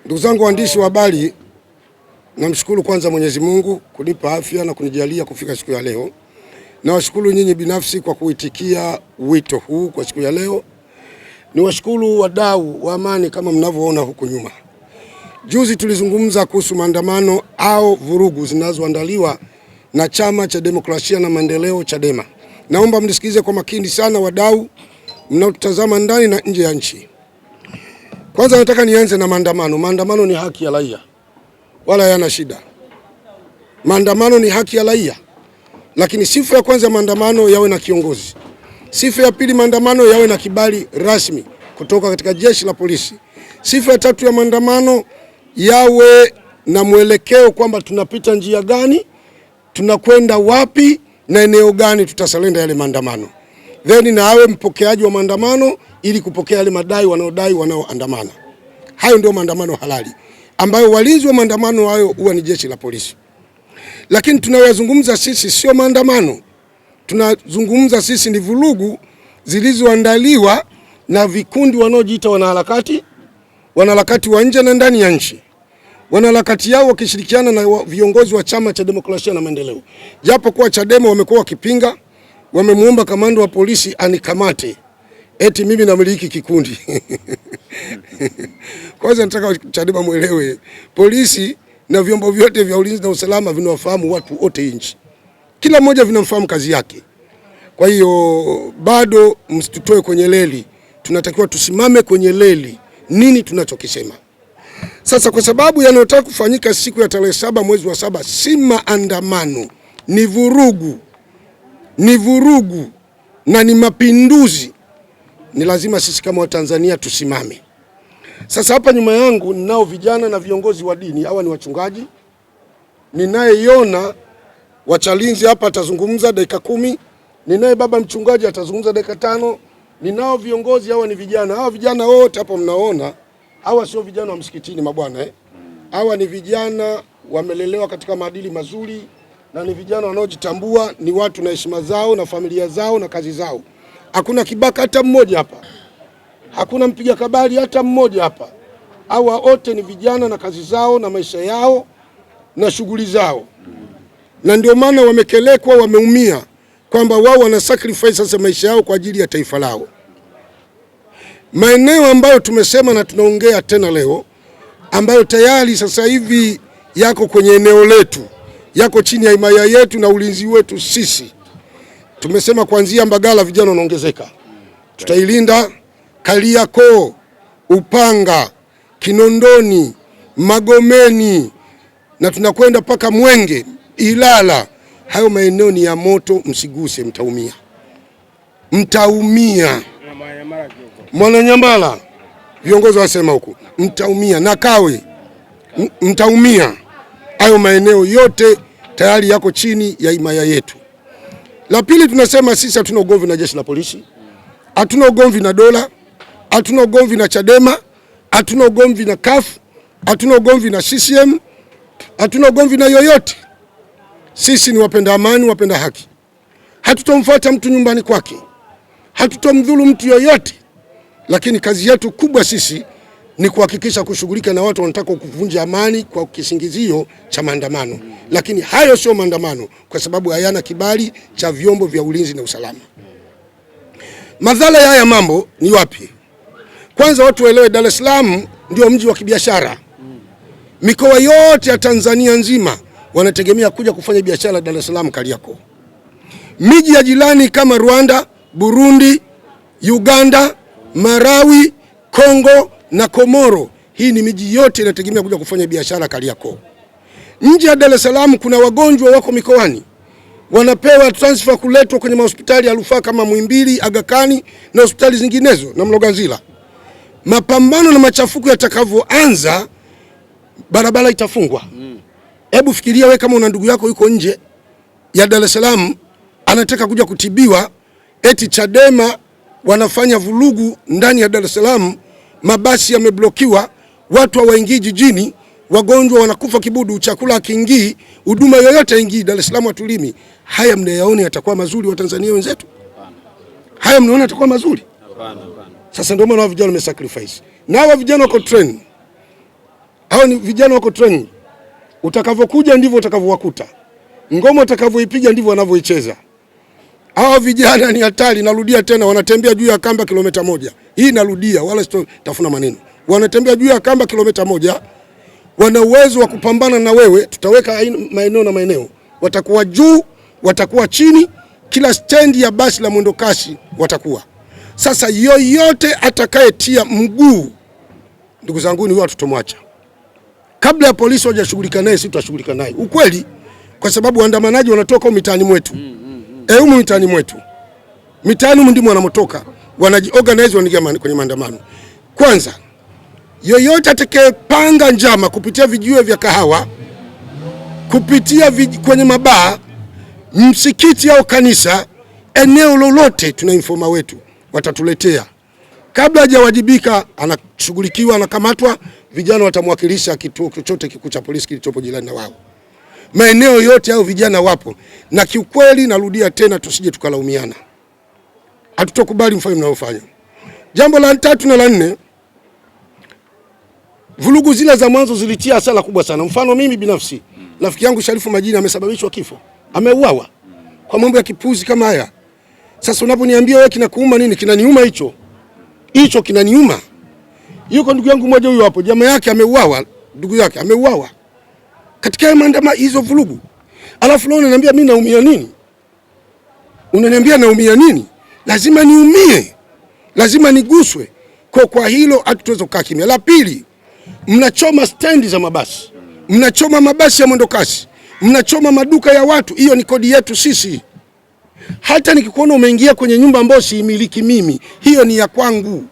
Ndugu zangu waandishi wa habari, namshukuru kwanza Mwenyezi Mungu kunipa afya na kunijalia kufika siku ya leo. Nawashukuru nyinyi binafsi kwa kuitikia wito huu kwa siku ya leo. Niwashukuru wadau wa amani kama mnavyoona huku nyuma. Juzi tulizungumza kuhusu maandamano au vurugu zinazoandaliwa na Chama cha Demokrasia na Maendeleo, Chadema. Naomba mnisikize kwa makini sana wadau mnaotazama ndani na nje ya nchi. Kwanza nataka nianze na maandamano. Maandamano ni haki ya raia, wala hayana shida. Maandamano ni haki ya raia, lakini sifa ya kwanza maandamano yawe na kiongozi. Sifa ya pili, maandamano yawe na kibali rasmi kutoka katika jeshi la polisi. Sifa ya tatu ya maandamano yawe na mwelekeo kwamba tunapita njia gani, tunakwenda wapi na eneo gani tutasalenda yale maandamano. Then na awe mpokeaji wa maandamano ili kupokea yale madai wanaodai wanaoandamana. Hayo ndio maandamano halali ambayo walinzi wa maandamano hayo huwa ni jeshi la polisi. Lakini tunayozungumza sisi sio maandamano, tunazungumza sisi ni vurugu zilizoandaliwa na vikundi wanaojiita wanaharakati, wanaharakati wa nje na ndani ya nchi, wanaharakati yao wakishirikiana na viongozi wa Chama cha Demokrasia na Maendeleo. Japo kuwa Chadema wamekuwa wakipinga, wamemuomba kamanda wa polisi anikamate eti mimi namiliki kikundi. Kwanza nataka Chadema mwelewe, polisi na vyombo vyote vya ulinzi na usalama vinawafahamu watu wote nchi, kila mmoja vinamfahamu kazi yake. Kwa hiyo bado msitutoe kwenye leli, tunatakiwa tusimame kwenye leli, nini tunachokisema. Sasa kwa sababu yanayotaka kufanyika siku ya tarehe 7 mwezi wa 7 si maandamano, ni vurugu, ni vurugu na ni mapinduzi, ni lazima sisi kama Watanzania tusimame. Sasa hapa nyuma yangu ninao vijana na viongozi wa dini, hawa ni wachungaji. Ninayeiona wachalinzi hapa atazungumza dakika 10, ninaye baba mchungaji atazungumza dakika 5, ninao viongozi hawa ni vijana. Hawa vijana wote hapa mnaona, hawa sio vijana wa msikitini mabwana eh. Hawa ni vijana wamelelewa katika maadili mazuri na ni vijana wanaojitambua, ni watu na heshima zao na familia zao na kazi zao. Hakuna kibaka hata mmoja hapa, hakuna mpiga kabali hata mmoja hapa. Hawa wote ni vijana na kazi zao na maisha yao na shughuli zao, na ndio maana wamekelekwa, wameumia kwamba wao wana sacrifice sasa maisha yao kwa ajili ya taifa lao. Maeneo ambayo tumesema na tunaongea tena leo, ambayo tayari sasa hivi yako kwenye eneo letu, yako chini ya himaya yetu na ulinzi wetu sisi, tumesema kuanzia Mbagala vijana wanaongezeka, tutailinda Kariakoo, Upanga, Kinondoni, Magomeni na tunakwenda mpaka Mwenge, Ilala. Hayo maeneo ni ya moto, msiguse, mtaumia, mtaumia. Mwananyamala viongozi wasema huku mtaumia, na Kawe mtaumia. Hayo maeneo yote tayari yako chini ya himaya yetu. La pili, tunasema sisi hatuna ugomvi na jeshi la polisi, hatuna ugomvi na dola, hatuna ugomvi na Chadema, hatuna ugomvi na CUF, hatuna ugomvi na CCM, hatuna ugomvi na yoyote. Sisi ni wapenda amani, wapenda haki. Hatutomfuata mtu nyumbani kwake, hatutomdhuru mtu yoyote, lakini kazi yetu kubwa sisi ni kuhakikisha kushughulika na watu wanataka kuvunja amani kwa kisingizio cha maandamano. Lakini hayo sio maandamano, kwa sababu hayana kibali cha vyombo vya ulinzi na usalama. Madhara ya haya mambo ni wapi? Kwanza watu waelewe, Dar es Salaam ndio mji wa kibiashara. Mikoa yote ya Tanzania nzima wanategemea kuja kufanya biashara Dar es Salaam, Kariakoo. Miji ya jirani kama Rwanda, Burundi, Uganda, Malawi, Kongo na Komoro, hii ni miji yote inategemea kuja kufanya biashara Kariakoo. Nje ya Dar es Salaam kuna wagonjwa wako mikoani wanapewa transfer kuletwa kwenye mahospitali ya rufaa kama Muhimbili, Aga Khan na hospitali zinginezo na Mloganzila. Mapambano na machafuko yatakavyoanza, barabara itafungwa. Hebu fikiria we kama una ndugu yako yuko nje ya Dar es Salaam anataka kuja kutibiwa, eti Chadema wanafanya vurugu ndani ya Dar es Salaam, mabasi yameblokiwa, watu hawaingii jijini, wagonjwa wanakufa kibudu, chakula hakiingii, huduma yoyote haingii Dar es Salaam, hatulimi. Haya mnayaona yatakuwa mazuri wa Tanzania wenzetu? Haya mnaona yatakuwa mazuri? Sasa ndio maana vijana wamesacrifice, na hawa vijana wako train. Hao ni vijana wako training. Utakavyokuja ndivyo utakavyowakuta. Ngoma utakavyoipiga ndivyo wanavyoicheza. Hawa vijana ni hatari, narudia tena, wanatembea juu ya kamba kilomita 1. Hii narudia, wala sitafuna maneno. Wanatembea juu ya kamba kilomita 1. Wana uwezo wa kupambana na wewe. Tutaweka maeneo na maeneo, watakuwa juu, watakuwa chini, kila stendi ya basi la mwendokasi watakuwa. Sasa yoyote atakayetia mguu, ndugu zangu, ni watu tutamwacha. Kabla ya polisi hawajashughulika naye, sisi tutashughulika naye. Ukweli, kwa sababu waandamanaji wanatoka mitaani mwetu. Humu mitaani mwetu. Mitaani humu ndimo wanamotoka, wanajiorganize, wanaingia kwenye maandamano. Kwanza, yoyote atakayepanga njama kupitia vijiwe vya kahawa, kupitia kwenye mabaa, msikiti au kanisa, eneo lolote, tuna informa wetu watatuletea. Kabla hajawajibika anashughulikiwa, anakamatwa, vijana watamwakilisha kituo chochote kikuu cha polisi kilichopo jirani na wao. Maeneo yote hao vijana wapo. Na kiukweli narudia tena, tusije tukalaumiana. Hatutokubali mfano mnaofanya. Jambo la tatu na la nne, vurugu zile za mwanzo zilitia hasara kubwa sana. Mfano mimi binafsi, rafiki yangu Sharifu Majini amesababishwa kifo. Ameuawa kwa mambo ya kipuzi kama haya. Sasa unaponiambia wewe kinakuuma nini? Kinaniuma hicho. Hicho kinaniuma. Yuko ndugu yangu mmoja huyu hapo, jamaa yake ameuawa, ndugu yake ameuawa katika maandamano hizo vurugu. Alafu leo unaniambia mimi naumia nini? Unaniambia naumia nini? Lazima niumie. Lazima niguswe. Kwa hilo hatuwezi kukaa kimya. La pili, mnachoma stendi za mabasi. Mnachoma mabasi ya mwendokasi. Mnachoma maduka ya watu. Hiyo ni kodi yetu sisi. Hata nikikuona umeingia kwenye nyumba ambayo siimiliki mimi, hiyo ni ya kwangu.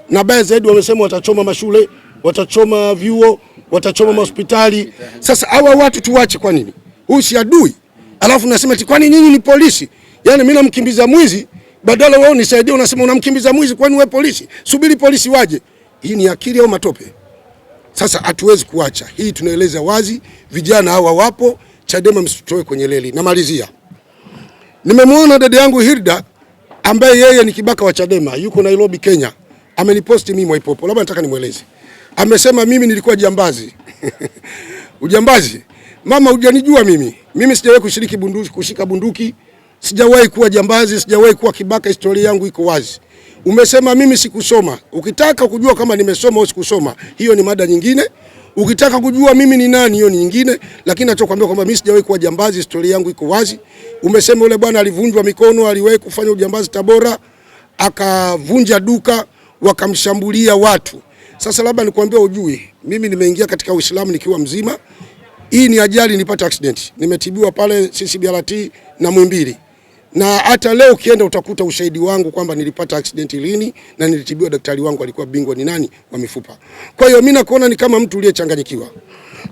Na baya zaidi wamesema watachoma mashule, watachoma vyuo, watachoma hospitali. Sasa hawa watu tuwache kwa nini? Huyu si adui. Alafu nasema eti kwani nyinyi ni polisi? Yaani mimi namkimbiza mwizi, badala wewe unisaidie unasema unamkimbiza mwizi, kwani wewe polisi? Subiri polisi waje. Hii ni akili au matope? Sasa hatuwezi kuacha. Hii tunaeleza wazi, vijana hawa wapo, Chadema msitoe kwenye leli. Namalizia. Nimemwona dada yangu Hilda ambaye yeye ni kibaka wa Chadema, yuko Nairobi Kenya. Ameniposti mimi Mwaipopo. Labda nataka nimueleze. Amesema mimi nilikuwa jambazi. Ujambazi? Mama hujanijua mimi. Mimi sijawahi kushiriki bunduki, kushika bunduki. Sijawahi kuwa jambazi, sijawahi kuwa kibaka, historia yangu iko wazi. Umesema mimi sikusoma. Ukitaka kujua kama nimesoma au sikusoma, hiyo ni mada nyingine. Ukitaka kujua mimi ni nani, hiyo ni nyingine, lakini nachokuambia kwamba mimi sijawahi kuwa jambazi, historia yangu iko wazi. Umesema yule bwana alivunjwa mikono, aliwahi kufanya ujambazi Tabora, akavunja duka, wakamshambulia watu. Sasa labda nikwambie ujui, mimi nimeingia katika Uislamu nikiwa mzima. Hii ni ajali, nilipata accident. Nimetibiwa pale CCBRT na Muhimbili. Na hata leo ukienda utakuta ushahidi wangu kwamba nilipata accident lini na nilitibiwa, daktari wangu alikuwa bingwa ni nani wa mifupa. Kwa hiyo mimi nakuona ni kama mtu uliyechanganyikiwa.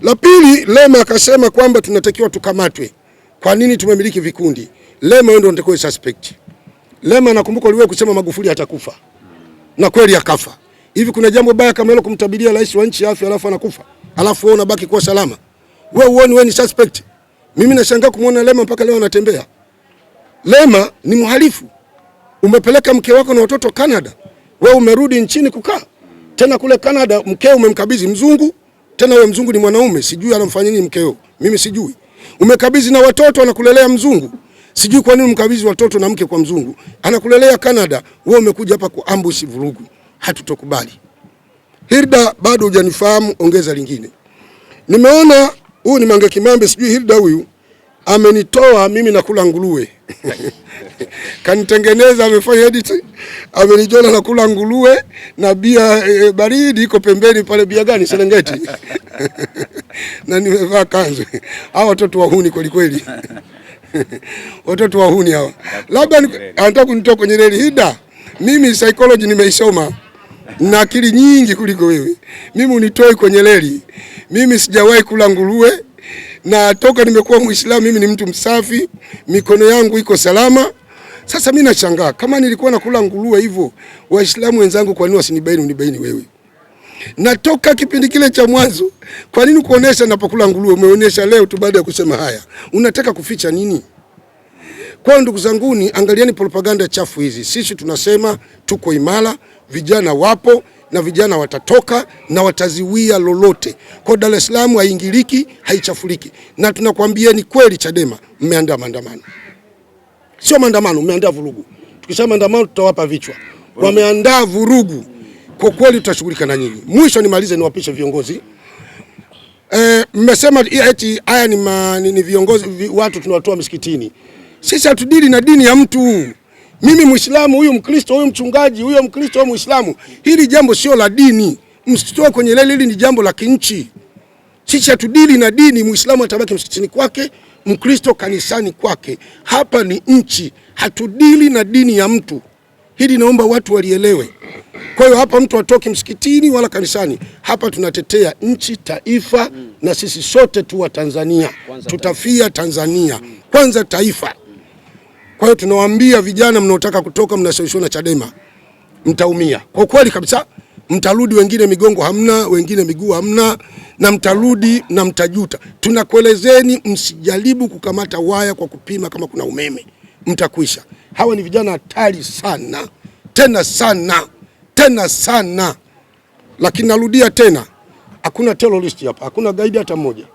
La pili, Lema akasema kwamba tunatakiwa tukamatwe. Kwa nini tumemiliki vikundi? Lema ndio ndio suspect. Lema nakumbuka uliwahi kusema Magufuli atakufa. Na kweli akafa. Hivi kuna jambo baya kama hilo kumtabiria rais wa nchi afya alafu anakufa? Alafu wewe unabaki kuwa salama. Wewe uone wewe ni suspect. Mimi nashangaa kumuona Lema mpaka leo anatembea. Lema ni mhalifu. Umepeleka mke wako na watoto Canada. Wewe umerudi nchini kukaa. Tena kule Canada mkeo umemkabidhi mzungu. Tena wewe mzungu ni mwanaume, sijui anamfanyia nini mkeo. Mimi sijui. Umekabidhi na watoto anakulelea mzungu. Sijui kwa nini umkabidhi watoto na mke kwa mzungu. Anakulelea Canada, wewe umekuja hapa kuambush vurugu. Hatutokubali. Hilda bado hujanifahamu, ongeza lingine. Nimeona huyu ni Mange Kimambi, sijui Hilda huyu amenitoa mimi nakula nguruwe. Kanitengeneza, amefanya edit, amenijona nakula nguruwe na bia baridi iko pembeni pale, bia gani Serengeti. Na nimevaa kanzu. Hawa watoto wahuni kweli kweli. Watoto wahuni hawa. Labda anataka kunitoa kwenye reli. Hilda, mimi psychology nimeisoma. Na akili nyingi kuliko wewe. Mimi unitoi kwenye reli. Mimi sijawahi kula nguruwe. Na toka nimekuwa Muislamu mimi ni mtu msafi, mikono yangu iko salama. Sasa mimi nashangaa kama nilikuwa nakula nguruwe hivyo, Waislamu wenzangu kwa nini wasinibaini unibaini wewe? Natoka kipindi kile cha mwanzo, kwa nini kuonesha napokula nguruwe? Umeonyesha leo tu baada ya kusema haya. Unataka kuficha nini? Kwa ndugu zanguni, angalieni propaganda chafu hizi. Sisi tunasema tuko imara, vijana wapo na vijana watatoka na wataziwia lolote. Kwa Dar es Salaam haiingiliki, haichafuriki. Na tunakwambia ni kweli, Chadema mmeandaa maandamano, sio maandamano, mmeandaa vurugu. Tukisema maandamano tutawapa vichwa. Wameandaa vurugu, kwa kweli tutashughulika na nyinyi. Mwisho nimalize, niwapishe viongozi. Mmesema eti haya ni viongozi watu tunawatoa msikitini. Sisi hatudili na dini ya mtu. Mimi Muislamu, huyu Mkristo, huyu mchungaji, huyu Mkristo, huyu Muislamu. Hili jambo sio la dini. Msitoe kwenye leli, hili ni jambo la kinchi. Sisi hatudili na dini. Muislamu atabaki msikitini kwake, Mkristo kanisani kwake. Hapa ni nchi, hatudili na dini ya mtu. Hili naomba watu walielewe. Kwa hiyo hapa mtu atoki msikitini wala kanisani. Hapa tunatetea nchi, taifa na sisi sote tu wa Tanzania. Tutafia Tanzania. Kwanza taifa. Kwa hiyo tunawaambia vijana mnaotaka kutoka, mnashawishiwa na Chadema, mtaumia. Kwa kweli kabisa, mtarudi wengine migongo hamna, wengine miguu hamna, na mtarudi na mtajuta. Tunakuelezeni msijaribu kukamata waya kwa kupima kama kuna umeme, mtakwisha. Hawa ni vijana hatari sana, tena sana, tena sana. Lakini narudia tena, hakuna terrorist hapa, hakuna gaidi hata mmoja.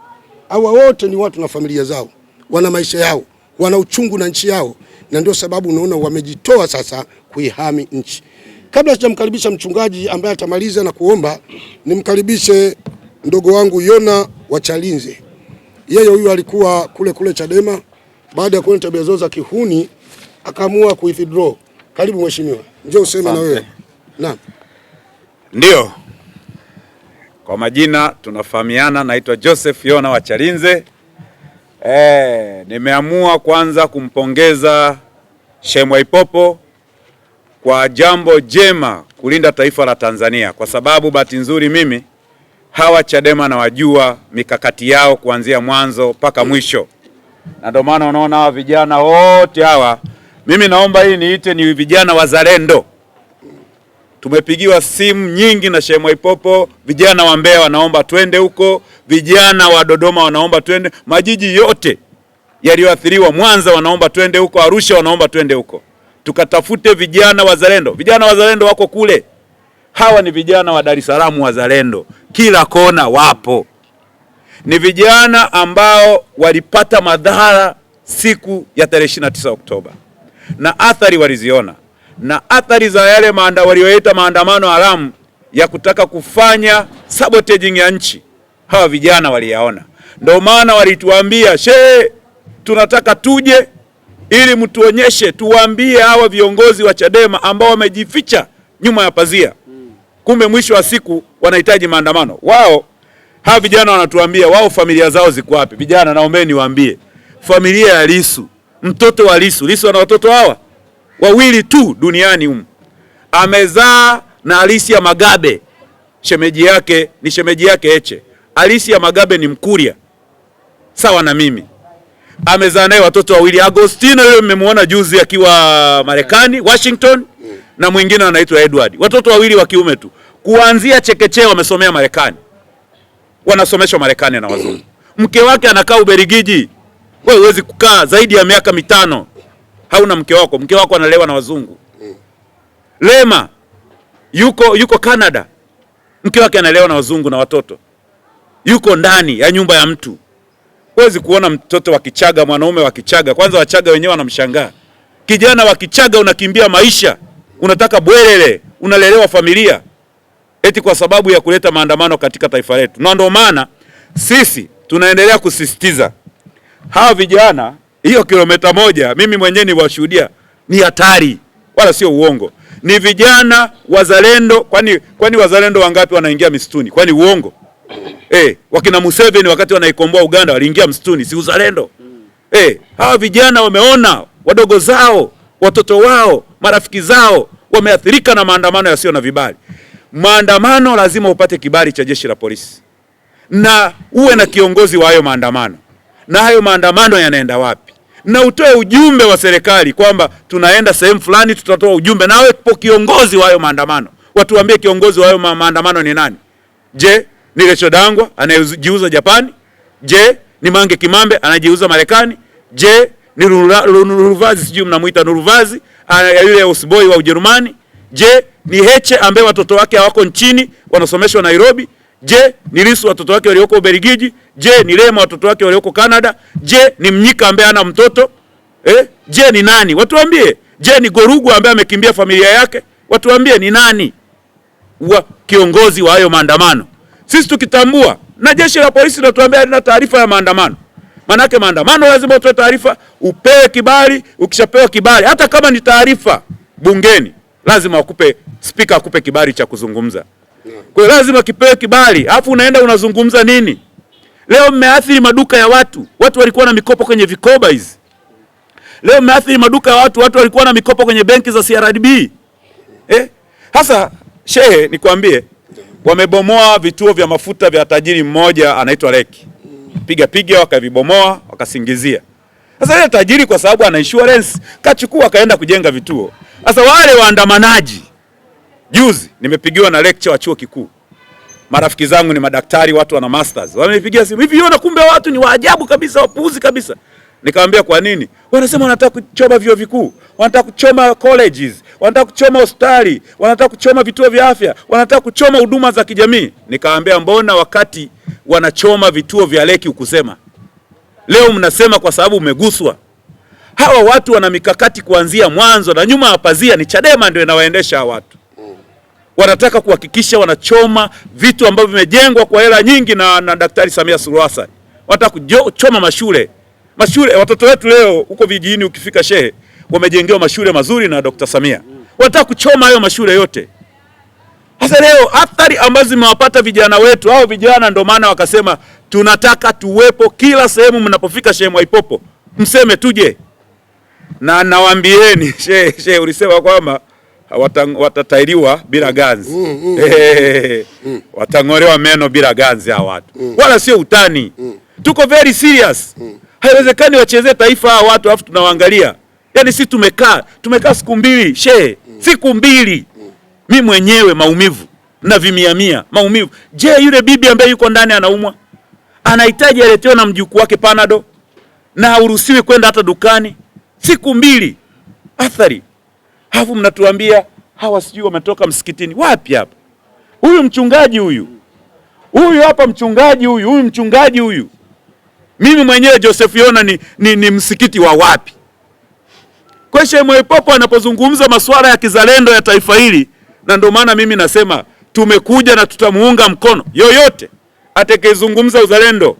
Hawa wote ni watu na familia zao, wana maisha yao, wana uchungu na nchi yao, na ndio sababu unaona wamejitoa sasa kuihami nchi. Kabla sijamkaribisha mchungaji ambaye atamaliza na kuomba, nimkaribishe ndogo wangu Yona wa Chalinze. Yeye huyu alikuwa kule kule Chadema, baada ya kuona tabia zao za kihuni akaamua kuwithdraw. Karibu mheshimiwa, njoo useme na wewe. Naam. Ndio. Kwa majina tunafahamiana, naitwa Joseph Yona wa Chalinze. Nimeamua kwanza kumpongeza Sheikh Mwaipopo kwa jambo jema kulinda taifa la Tanzania, kwa sababu bahati nzuri mimi hawa Chadema nawajua mikakati yao kuanzia mwanzo mpaka mwisho, na ndio maana unaona hawa vijana wote hawa, mimi naomba hii niite ni vijana wazalendo. Tumepigiwa simu nyingi na Sheikh Mwaipopo, vijana wa Mbeya wanaomba twende huko, vijana wa Dodoma wanaomba twende, majiji yote yaliyoathiriwa, Mwanza wanaomba twende huko, Arusha wanaomba twende huko, tukatafute vijana wazalendo. Vijana wazalendo wako kule. Hawa ni vijana wa Dar es Salaam wazalendo, kila kona wapo. Ni vijana ambao walipata madhara siku ya tarehe 29 Oktoba na athari waliziona, na athari za yale walioita maandamano haramu ya kutaka kufanya sabotaging ya nchi, hawa vijana waliyaona. Ndio maana walituambia, shehe, tunataka tuje ili mtuonyeshe, tuwaambie hawa viongozi wa Chadema ambao wamejificha nyuma ya pazia, kumbe mwisho wa siku wanahitaji maandamano. Wao hawa vijana wanatuambia wao familia zao ziko wapi? Vijana, naombeni niwaambie, familia ya Lissu, mtoto wa Lissu, Lissu ana watoto hawa wawili tu duniani humu, amezaa na Alicia Magabe, shemeji yake ni shemeji yake Heche. Alicia Magabe ni Mkuria sawa na mimi, amezaa naye watoto wawili, Agostino yule mmemuona juzi akiwa Marekani Washington, na mwingine anaitwa Edward. Watoto wawili wa kiume tu, kuanzia chekechea wamesomea Marekani, wanasomeshwa Marekani na wazungu. Mke wake anakaa Ubelgiji. Wewe huwezi kukaa zaidi ya miaka 5 hauna mke wako, mke wako analewa na wazungu. Lema yuko Canada, mke wake analewa na wazungu na watoto, yuko ndani ya nyumba ya mtu. Huwezi kuona mtoto wa Kichaga, mwanaume wa Kichaga. Kwanza Wachaga wenyewe wanamshangaa. Kijana wa Kichaga unakimbia maisha, unataka bwelele, unalelewa familia eti kwa sababu ya kuleta maandamano katika taifa letu. Na ndio maana sisi tunaendelea kusisitiza hawa vijana, hiyo kilomita 1 mimi mwenyewe niwashuhudia, ni hatari, wala sio uongo. Ni vijana wazalendo. Kwani wazalendo wangapi wanaingia misituni? Kwani uongo? Wakina Museveni wakati wanaikomboa Uganda waliingia msituni, si uzalendo? Hawa vijana wameona wadogo zao, watoto wao, marafiki zao wameathirika na maandamano yasiyo na vibali. Maandamano lazima upate kibali cha jeshi la polisi na uwe na kiongozi wa hayo maandamano, na hayo maandamano yanaenda wapi, na utoe ujumbe wa serikali kwamba tunaenda sehemu fulani, tutatoa ujumbe, na awe kiongozi wa hayo maandamano. Watuambie kiongozi wa hayo maandamano ni nani? Je, ni Rachel Dangwa anayejiuza Japani? Je, ni Mange Kimambe anajiuza Marekani? Je, ni Nuruvazi, sijui mnamuita Nuruvazi, yule Osboy wa Ujerumani? Je, Ni Heche ambaye watoto wake hawako nchini wanasomeshwa Nairobi? Je, ni Lissu watoto wake walioko Ubelgiji? Je, ni Lema watoto wake walioko Canada? Je, ni Mnyika ambaye hana mtoto? Je, ni nani? Watuambie. Je, ni Gorugu ambaye amekimbia familia yake? Watuambie ni nani wa kiongozi wa hayo maandamano. Sisi tukitambua na jeshi la polisi linatuambia halina taarifa ya maandamano. Manake maandamano lazima utoe taarifa, upewe kibali. Ukishapewa kibali, hata kama ni taarifa bungeni, lazima wakupe, spika akupe kibali cha kuzungumza. Kwa hiyo lazima kipewe kibali, alafu unaenda unazungumza nini? Leo mmeathiri maduka ya watu, watu walikuwa na mikopo kwenye vikoba hizi. Leo mmeathiri maduka ya watu, watu walikuwa na mikopo kwenye benki za CRDB. Hasa shehe, nikwambie, wamebomoa vituo vya mafuta vya tajiri mmoja anaitwa Leki. Piga piga wakavibomoa, wakasingizia. Sasa yule tajiri kwa sababu ana insurance kachukua akaenda kujenga vituo. Sasa wale waandamanaji, juzi nimepigiwa na lecture wa chuo kikuu. Marafiki zangu ni madaktari, watu wana masters. Wamenipigia simu, hivi yona, kumbe watu ni waajabu kabisa, wapuuzi kabisa. Nikamwambia kwa nini? Wanasema wanataka kuchoma vyuo vikuu, wanataka kuchoma colleges, wanataka kuchoma hospitali, wanataka kuchoma vituo vya afya, wanataka kuchoma huduma za kijamii. Nikamwambia mbona wakati wanachoma vituo vya Leki ukusema? Leo mnasema kwa sababu umeguswa. Hawa watu wana mikakati kuanzia mwanzo, na nyuma ya pazia ni Chadema ndio inawaendesha hawa watu. Wanataka kuhakikisha wanachoma vitu ambavyo vimejengwa kwa hela nyingi na Daktari Samia Suluhu Hassan. Wanataka kuchoma mashule. Mashule, watoto wetu leo huko vijijini ukifika shehe, wamejengewa mashule mazuri na Dr. Samia. Wanataka kuchoma hayo mashule yote. Sasa leo athari ambazo zimewapata vijana wetu, hao vijana ndio maana wakasema tunataka tuwepo kila sehemu mnapofika Shehe Mwaipopo, mseme tuje. Na nawaambieni shehe ulisema kwamba watatairiwa bila ganzi. Watang'olewa meno bila ganzi hawa watu. Wala sio utani. Tuko very serious. Haiwezekani wachezee taifa hawa watu alafu tunawaangalia. Yaani sisi tumekaa siku mbili shehe, siku mbili. Mi mwenyewe maumivu na vimiamia maumivu. Je, yule bibi ambaye yuko ndani anaumwa, anahitaji aletewe na mjukuu wake Panado na hauruhusiwi kwenda hata dukani siku mbili, athari. Alafu mnatuambia hawa sijui wametoka msikitini wapi hapa? Huyu mchungaji huyu hapa mchungaji huyu mchungaji huyu, mimi mwenyewe Joseph Yona ni msikiti wa wapi? Kwa Shehe Mwaipopo anapozungumza masuala ya kizalendo ya taifa hili, na ndio maana mimi nasema tumekuja na tutamuunga mkono yoyote atakayezungumza uzalendo.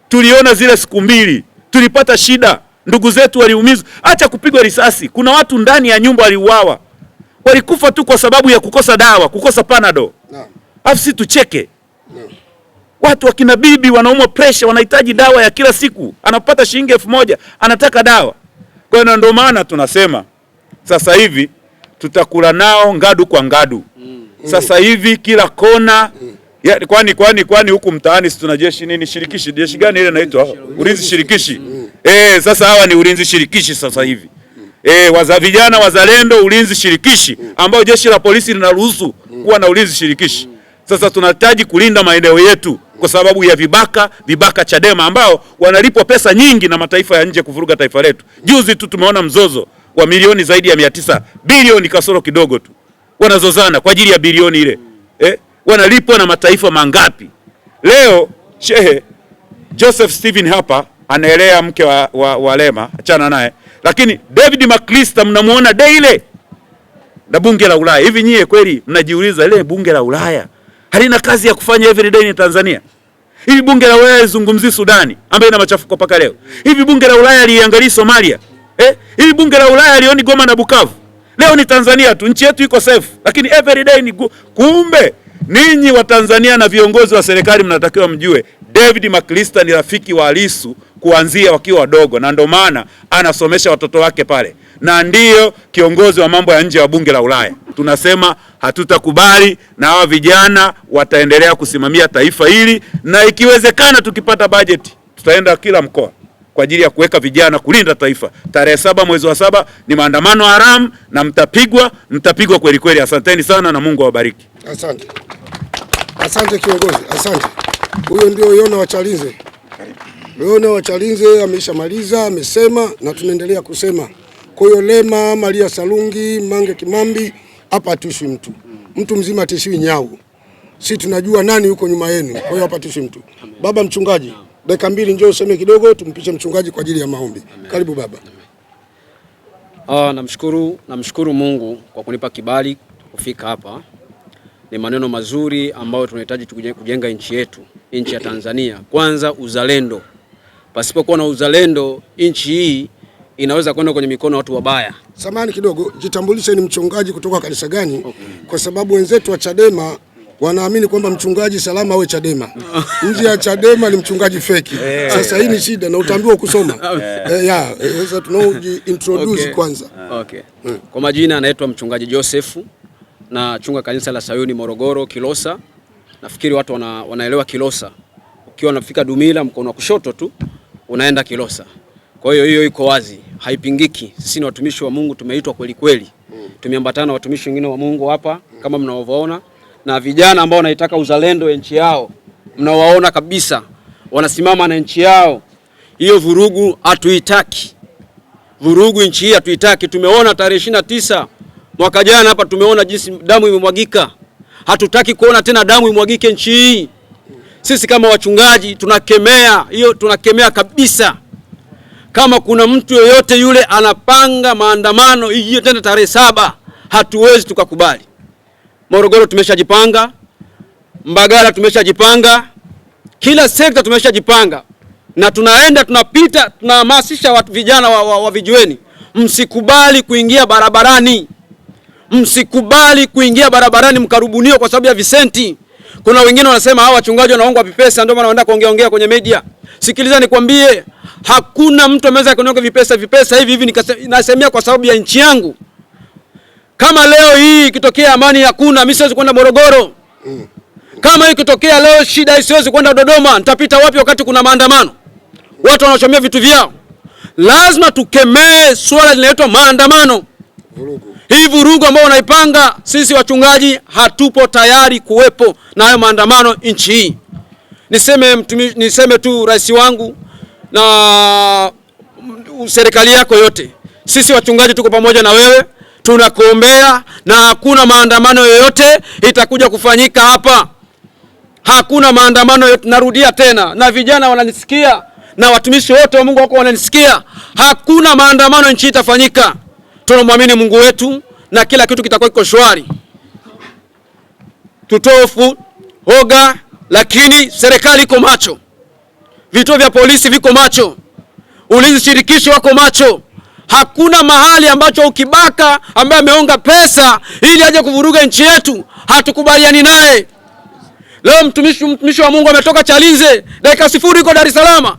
Tuliona zile siku mbili tulipata shida, ndugu zetu waliumizwa, acha kupigwa risasi. Kuna watu ndani ya nyumba waliuawa, walikufa tu kwa sababu ya kukosa dawa, kukosa Panado. Alafu si tucheke. Watu wakina bibi wanaumwa pressure, wanahitaji dawa ya kila siku, anapata shilingi 1000 anataka dawa. Kwa hiyo ndio maana tunasema sasa hivi tutakula nao ngadu kwa ngadu. Sasa hivi kila kona ya, kwani huku mtaani si tuna jeshi nini shirikishi, jeshi gani ile inaitwa ulinzi shirikishi? Sasa hawa ni ulinzi shirikishi sasa hivi. Vijana wazalendo ulinzi shirikishi ambao jeshi la polisi linaruhusu kuwa na ulinzi shirikishi. Sasa tunahitaji kulinda maeneo yetu kwa sababu ya vibaka Chadema ambao wanalipwa pesa nyingi na mataifa ya nje kuvuruga taifa letu. Juzi tu tumeona mzozo wa milioni zaidi ya 900 bilioni kasoro kidogo tu. Wanazozana kwa ajili ya bilioni ile. Wanalipwa na mataifa mangapi? Leo Shehe Joseph Steven hapa anaelea mke wa Lema, achana naye. Lakini David McAllister mnamuona daily na bunge la Ulaya. Hivi nyie kweli mnajiuliza ile bunge la Ulaya halina kazi ya kufanya every day in Tanzania? Hivi bunge la Ulaya lizungumzi Sudani ambayo ina machafuko mpaka leo? Hivi bunge la Ulaya liangalie Somalia? Hivi bunge la Ulaya lioni Goma na Bukavu? Leo ni Tanzania tu, nchi yetu iko safe, lakini every day ni kumbe ninyi wa Tanzania na viongozi wa serikali mnatakiwa mjue David McAllister ni rafiki wa Lissu kuanzia wakiwa wadogo, na ndio maana anasomesha watoto wake pale, na ndiyo kiongozi wa mambo ya nje wa bunge la Ulaya. Tunasema hatutakubali, na hawa vijana wataendelea kusimamia taifa hili, na ikiwezekana tukipata bajeti tutaenda kila mkoa kwa ajili ya kuweka vijana kulinda taifa. Tarehe 7 mwezi wa 7 ni maandamano haramu na mtapigwa kweli kweli. Asanteni sana na Mungu awabariki. Asante. Asante kiongozi, asante. Huyo ndio Yona wa Chalinze. Yona wa Chalinze ameshamaliza, amesema na tunaendelea kusema. Kwa hiyo Lema, Maria Sarungi, Mange Kimambi, hapa hatuishi mtu. Mtu mzima atishiwi nyau. Si tunajua nani yuko nyuma yenu, kwa hiyo hapa mtu. Baba mchungaji, dakika mbili njoo useme kidogo, tumpishe mchungaji kwa ajili ya maombi. Karibu baba. Namshukuru Mungu kwa kunipa kibali kufika hapa. Ni maneno mazuri ambayo tunahitaji kujenga nchi yetu, nchi ya Tanzania. Kwanza uzalendo. Pasipokuwa na uzalendo, nchi hii inaweza kwenda kwenye mikono ya watu wabaya. Samahani kidogo, jitambulishe ni mchungaji kutoka kanisa gani? Okay. Kwa sababu wenzetu wa Chadema wanaamini kwamba mchungaji salama awe Chadema. Nje ya Chadema ni mchungaji feki. Sasa hii ni shida na utaambiwa kusoma. Sasa tunaoji introduce kwanza. Okay. Kwa majina anaitwa mchungaji Joseph na chunga kanisa la Sayuni Morogoro Kilosa. Nafikiri watu wanaelewa Kilosa. Ukiwa unafika Dumila mkono wa kushoto tu unaenda Kilosa. Kwa hiyo hiyo iko wazi, haipingiki. Sisi ni watumishi wa Mungu, tumeitwa kweli kweli. Tumeambatana na watumishi wengine wa Mungu hapa kama mnavyoona, na vijana ambao wanaitaka uzalendo wa nchi yao, mnawaona kabisa wanasimama na nchi yao. Hiyo vurugu hatuitaki. Vurugu nchi hii hatuitaki. Tumeona tarehe 29 mwaka jana hapa, tumeona jinsi damu imemwagika. Hatutaki kuona tena damu imwagike nchi hii. Sisi kama wachungaji tunakemea hiyo, tunakemea kabisa. Kama kuna mtu yoyote yule anapanga maandamano hiyo tena tarehe 7, hatuwezi tukakubali. Morogoro tumeshajipanga, Mbagala tumeshajipanga, kila sekta tumeshajipanga, na tunaenda tunapita, tunahamasisha watu vijana wa vijiweni, msikubali kuingia barabarani, msikubali kuingia barabarani mkarubuniwa kwa sababu ya visenti. Kuna wengine wanasema hawa wachungaji wanaongwa vipesa, ndio maana wanaenda kuongea ongea kwenye media. Sikiliza nikwambie, hakuna mtu ameweza kunionga vipesa hivi hivi, nasemea kwa sababu ya nchi yangu. Kama leo hii ikitokea amani hakuna, mimi siwezi kwenda Morogoro. Kama ikitokea leo shida, siwezi kwenda Dodoma. Nitapita wapi wakati kuna maandamano? Watu wanachomea vitu vyao. Lazima tukemee swala linaloitwa maandamano. Vurugu. Hii vurugu ambayo wanaipanga, sisi wachungaji hatupo tayari kuwepo na hayo maandamano nchi hii. Niseme tu rais wangu na serikali yako yote, sisi wachungaji tuko pamoja na wewe, tunakuombea na hakuna maandamano yoyote itakuja kufanyika hapa. Hakuna maandamano yoyote, narudia tena, na vijana wananisikia na watumishi wote wa Mungu wako wananisikia, hakuna maandamano nchi itafanyika. Tunamwamini Mungu wetu na kila kitu kitakuwa kiko shwari. Tutofu hoga, lakini serikali iko macho, vituo vya polisi viko macho, ulinzi shirikishi wako macho. Hakuna mahali ambacho ukibaka ambaye ameonga pesa ili aje kuvuruga nchi yetu, hatukubaliani naye. Leo mtumishi wa Mungu ametoka Chalinze, dakika 0 yuko Dar es Salaam,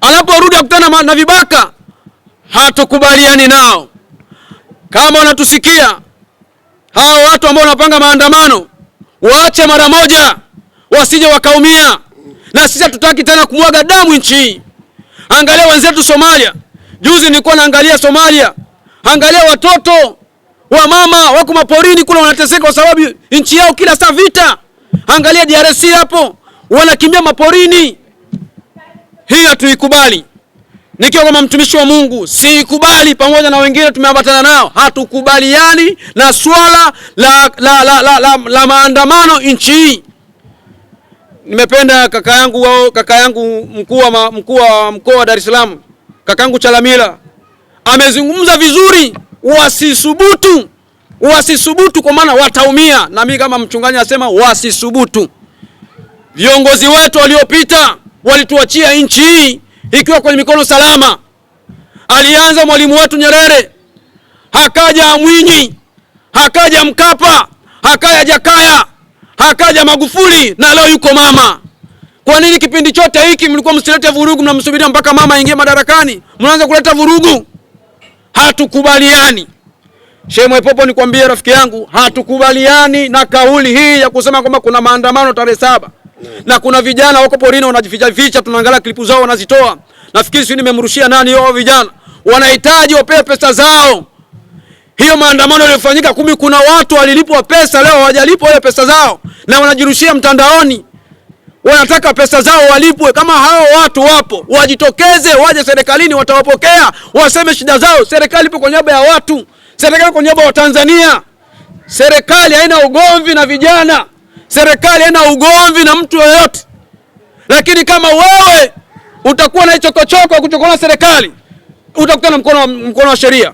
anaporudi akutana na vibaka. Hatukubaliani nao. Kama wanatusikia hao watu ambao wanapanga maandamano, waache mara moja, wasije wakaumia. Na sisi hatutaki tena kumwaga damu nchi hii. Angalia wenzetu Somalia. Juzi nilikuwa naangalia Somalia. Angalia watoto wa mama wako maporini kule wanateseka kwa sababu nchi yao kila saa vita. Angalia DRC hapo, wanakimbia maporini. Hii hatuikubali. Nikiwa kama mtumishi wa Mungu siikubali, pamoja na wengine tumeambatana nao, hatukubaliani na swala la maandamano nchi hii. Nimependa kaka yangu mkuu wa mkoa wa Dar es Salaam, kaka yangu Chalamila amezungumza vizuri, wasisubutu, wasisubutu kwa maana wataumia. Na mimi kama mchungaji nasema wasisubutu. Viongozi wetu waliopita walituachia nchi hii ikiwa kwenye mikono salama. Alianza mwalimu wetu Nyerere, hakaja Mwinyi, hakaja Mkapa, hakaja Jakaya, hakaja Magufuli, na leo yuko mama. Kwa nini kipindi chote hiki mlikuwa msilete vurugu? Mnamsubiria mpaka mama aingie madarakani, mnaanza kuleta vurugu? Hatukubaliani. Sheikh Mwaipopo, nikwambie rafiki yangu, hatukubaliani na kauli hii ya kusema kwamba kuna maandamano tarehe 7 na kuna vijana wako porini wanajificha ficha, tunaangalia klipu zao wanazitoa. Nafikiri sio nimemrushia nani hao vijana, wanahitaji wapewe pesa zao. Hiyo maandamano yaliyofanyika 10, kuna watu walilipwa pesa, leo hawajalipwa ile pesa zao na wanajirushia mtandaoni, wanataka pesa zao walipwe. Kama hao watu wapo, wajitokeze, waje serikalini, watawapokea, waseme shida zao. Serikali ipo kwa niaba ya watu, serikali kwa niaba ya Tanzania. Serikali haina ugomvi na vijana, serikali haina ugomvi na mtu yoyote, lakini kama wewe utakuwa na chokochoko kuchokona serikali, utakutana mkono wa sheria.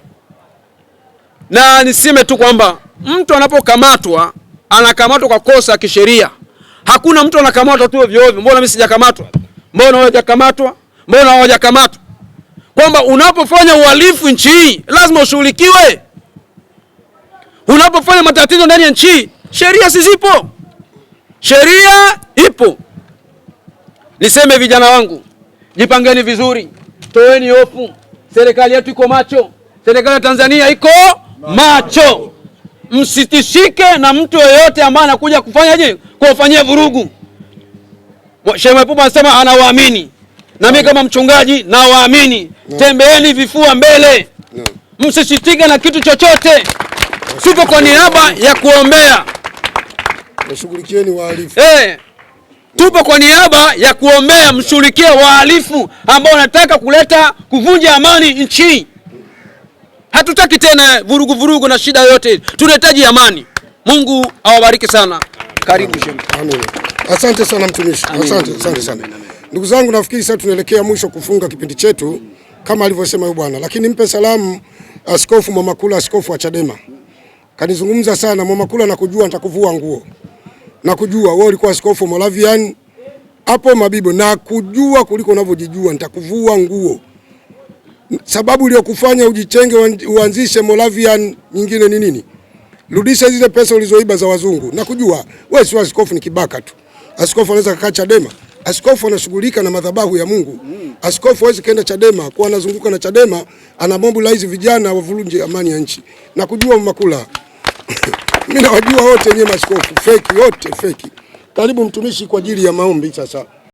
Na niseme tu kwamba mtu anapokamatwa anakamatwa kwa kosa kisheria. Hakuna mtu anakamatwa tu ovyo ovyo. Mbona mimi sijakamatwa? Mbona wewe hujakamatwa? Mbona wao hujakamatwa? Kwamba unapofanya uhalifu nchi hii lazima ushughulikiwe. Unapofanya matatizo ndani ya nchi, sheria si zipo? Sheria ipo. Niseme vijana wangu, jipangeni vizuri, toeni hofu. Serikali yetu iko macho, serikali ya Tanzania iko macho. Msitishike na mtu yeyote ambaye anakuja kufanyaje, kuwafanyia vurugu. Sheikh Mwaipopo anasema anawaamini, na mimi kama mchungaji nawaamini. Tembeeni vifua mbele, msisitike na kitu chochote. Tupo kwa niaba ya kuombea, Washughulikieni wahalifu. Tupo kwa niaba ya kuombea, mshughulikie wahalifu ambao wanataka kuleta kuvunja amani nchi. Hatutaki tena vurugu vurugu na shida yoyote, tunahitaji amani. Mungu awabariki sana. Karibu shehe. Amen. Asante sana mtumishi. Asante, asante sana. Ndugu zangu, nafikiri sasa tunaelekea mwisho kufunga kipindi chetu kama alivyosema huyu bwana, lakini mpe salamu Askofu Mwamakula, askofu wa Chadema. Kanizungumza sana Mwamakula, nakujua, nitakuvua nguo. Nakujua wewe ulikuwa askofu Moravian hapo Mabibo, nakujua kuliko unavyojijua, nitakuvua nguo. Sababu iliyokufanya ujitenge uanzishe Moravian nyingine ni nini? Rudisha zile pesa ulizoiba za wazungu. Nakujua wewe sio askofu, ni kibaka tu. Askofu anaweza kukaa Chadema. Askofu anashughulika na madhabahu ya Mungu. Askofu hawezi kaenda Chadema kwa anazunguka na Chadema, ana mobilize vijana wavurunje amani ya nchi. Nakujua Mwamakula. Mimi nawajua wote wenyewe maskofu, feki wote feki. Karibu mtumishi kwa ajili ya maombi sasa.